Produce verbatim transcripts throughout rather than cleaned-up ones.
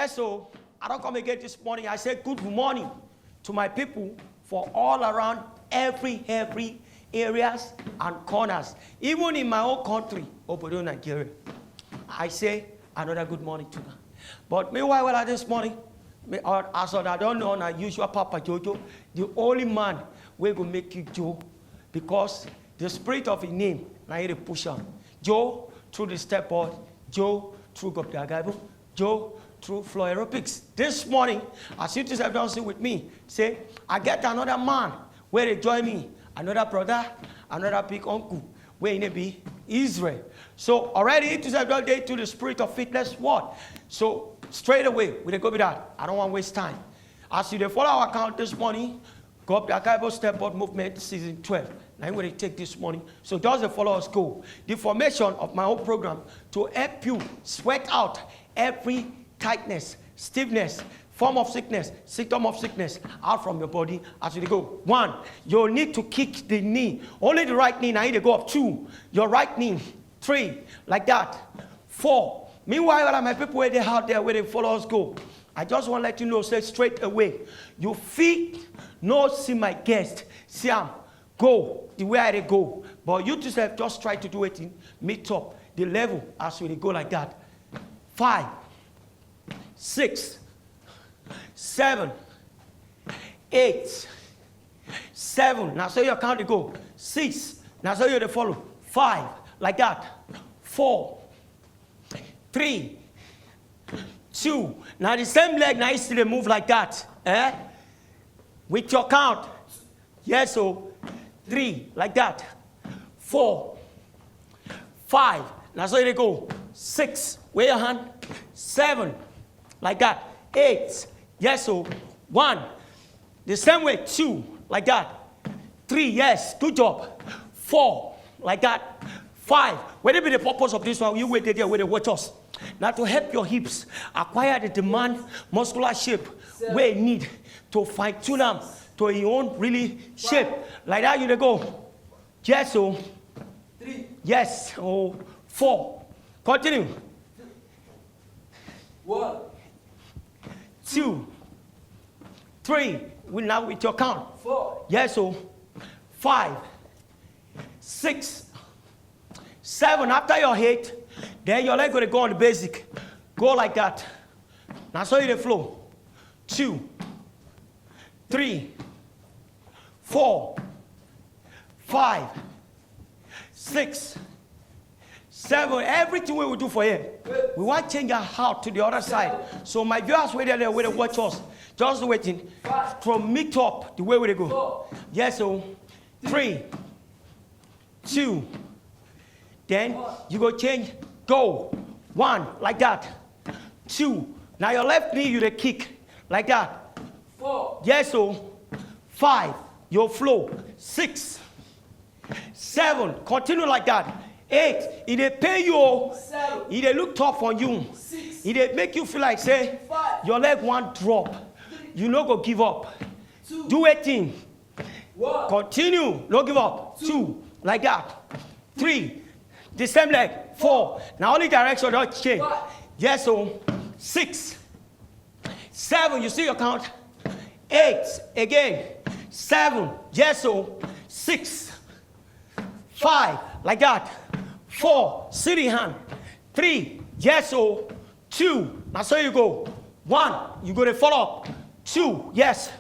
So I don't come again this morning. I say good morning to my people for all around every every areas and corners. Even in my own country, Obodo Nigeria, I say another good morning to them. But meanwhile, well, this morning, me, uh, as I don't know, na usual Papa Jojo, the only man wey go make you Joe, because the spirit of his name na him dey push am. Joe through the step board, Joe through Gobda Gaibo, Joe through floor aerobics. This morning, as you yourself don see with me, say I get another man wey dey join me, another brother, another big uncle wey him name be Israel. So already you yourself don dey to the spirit of fitness world. So straight away we dey go with that. I don't want waste time. As you dey follow our account this morning, Gobda Gaibo step board movement season twelve. Na him we dey take this morning. So just dey follow us go. The formation of my own program to help you sweat out every tightness, stiffness, form of sickness, symptom of sickness out from your body as you dey go. One, you need to kick the knee. Only the right knee na him dey go up. Two, your right knee. Three, like that. Four. Meanwhile, all my people wey dey out there wey dey follow us go, I just want let you know, say straight away, you fit no see my guest, see am go the way I dey go, but you yourself just try to do wetin, meet up the level as we dey go like that. Five, six, seven, eight, seven. Na so your count dey go. Six. Na so you dey follow. Five, like that. Four, three, two. Na the same leg na him still dey move like that, eh? With your count. Yes o. Three, like that. Four, five. Na so you dey go. Six. Where your hand? Seven, like that. Eight. Yes o. One. The same way. Two, like that. Three. Yes. Good job. Four, like that. Five. Wetin be the purpose of this one? You wey dey there wey dey watch us. Na to help your hips acquire the demand muscular shape wey e need to fine tune am to your own really shape. Like that you dey go. Yes o. Three. Yes o. Four. Continue. One. Two. Three. We now with your count. Four. Yes o. Five. Six. Seven. After your eight, then your leg go dey go on the basic. Go like that. Na so you dey flow. Two. Three. Four. Five. Six. Seven. Everything wey we do for here, we wan change am out to the other side. So my viewers wey dey there wey dey watch us, just wetin, from meet up the way we dey go. Yes o. Three. Two. Then you go change. Go. One, like that. Two. Na your left knee you dey kick like that. Four. Yes o. Five. Your flow. Six. Seven. Continue like that. Eight. E dey pain you o. Seven. E dey look tough on you. Six. E dey make you feel like say, five, your leg wan drop. Three. You no go give up. Two. Do wetin? One. Continue. No give up. Two. Two. Like that. Three. The same leg. Four. Na only direction don change. Five. Yes o. Six. Seven. You see your count. Eight. Again. Seven. Yes o. Six. Five. Like that. Four. See the hand. Three. Yes o. Two. Na so you go. One. You go dey follow up. Two. Yes.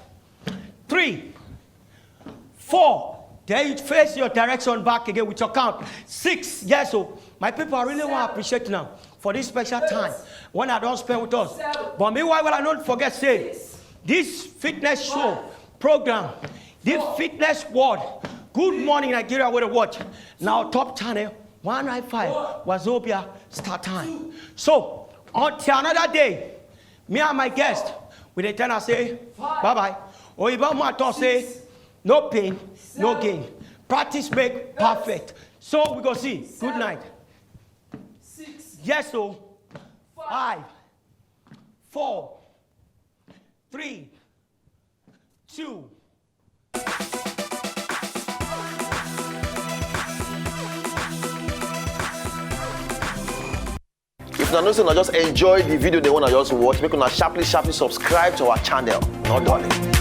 Three. Four. Then you face your direction back again with your count. Six. Yes o. My people, I really wan appreciate now for this special time wey I don spend with us. But meanwhile, I no forget say this fitness show program, this fitness world, Good Morning Nigeria wey dey watch, na top channel one nine five Wazobia Star Time. So until another day, me and my guest, we dey tell am say bye bye. Oyibo man talk say no pain, no gain. Practice make perfect. So we go see. Good night. Yes o. Five, four, three, two. I know say una just enjoy the video dem wey una just watch. Make una sharply, sharply subscribe to our channel. No darling.